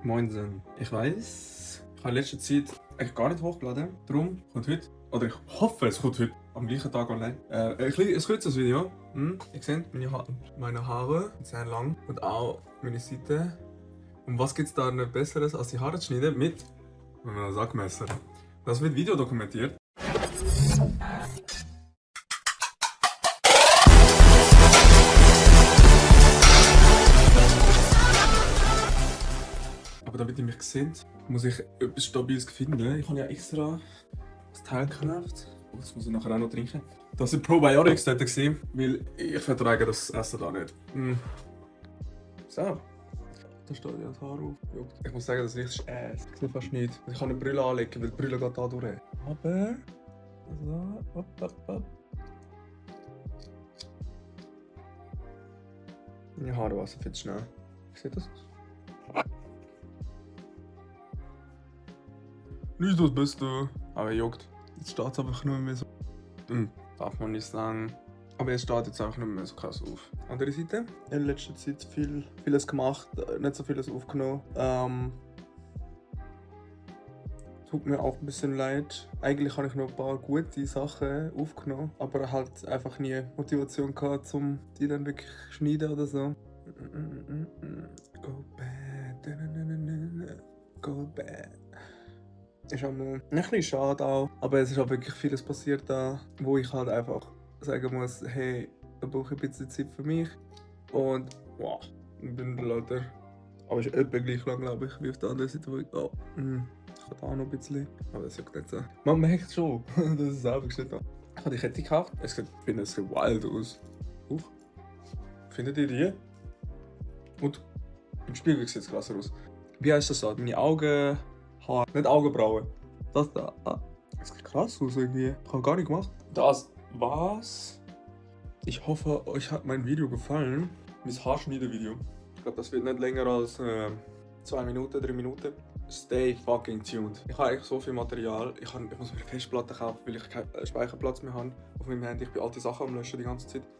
Moinsen. Ich weiss, ich habe in letzter Zeit eigentlich gar nicht hochgeladen. Darum kommt heute, oder ich hoffe, es kommt heute am gleichen Tag online, ein kurzes Video. Ihr seht meine Haare sind sehr lang und auch meine Seite. Und was gibt es da nicht Besseres, als die Haare zu schneiden mit einem Sackmesser? Das wird Video dokumentiert. Aber damit ihr mich seht, muss ich etwas Stabiles finden. Ich habe ja extra das Teil gekauft. Das muss ich nachher auch noch trinken. Das sind Probiotics dort gesehen, weil ich vertrage das Essen da nicht. So. Da steht ja das Haar auf. Ich muss sagen, das riecht Ass. Ich sehe fast nicht. Ich kann eine Brille anlegen, weil die Brille geht da durch. Aber... So, hopp. Meine Haare waschen viel zu schnell. Wie sieht das aus? Nicht das Beste. Aber juckt. Jetzt steht es einfach nicht mehr so. Darf man nicht sagen. Aber es steht jetzt einfach nicht mehr so krass auf. Andere Seite. In letzter Zeit vieles gemacht, nicht so vieles aufgenommen. Tut mir auch ein bisschen leid. Eigentlich habe ich noch ein paar gute Sachen aufgenommen, aber halt einfach nie Motivation gehabt, um die dann wirklich zu schneiden oder so. Go bad. Go bad. Ist auch ein bisschen schade auch, aber es ist auch wirklich vieles passiert da, wo ich halt einfach sagen muss, hey, da brauche ich ein bisschen Zeit für mich. Und wow, ich bin Leute. Aber es ist etwa gleich lang, glaube ich, wie auf der anderen Seite, wo ich ich habe da auch noch ein bisschen. Aber das juckt nicht so. Man merkt schon, dass es selber geschnitten hat. Ich habe die Kette gekauft. Ich finde, es sieht wild aus. Findet ihr die? Und im Spiegel sieht es krasser aus. Wie heißt das so? Meine Augen... Haar, nicht Augenbrauen. Das da. Das sieht krass aus irgendwie. Ich habe gar nicht gemacht. Das war's. Ich hoffe, euch hat mein Video gefallen. Mein Haarschneiden-Video. Ich glaube, das wird nicht länger als 2 Minuten, 3 Minuten. Stay fucking tuned. Ich habe eigentlich so viel Material. Ich muss mir eine Festplatte kaufen, weil ich keinen Speicherplatz mehr habe auf meinem Handy. Ich bin alte Sachen am Löschen die ganze Zeit.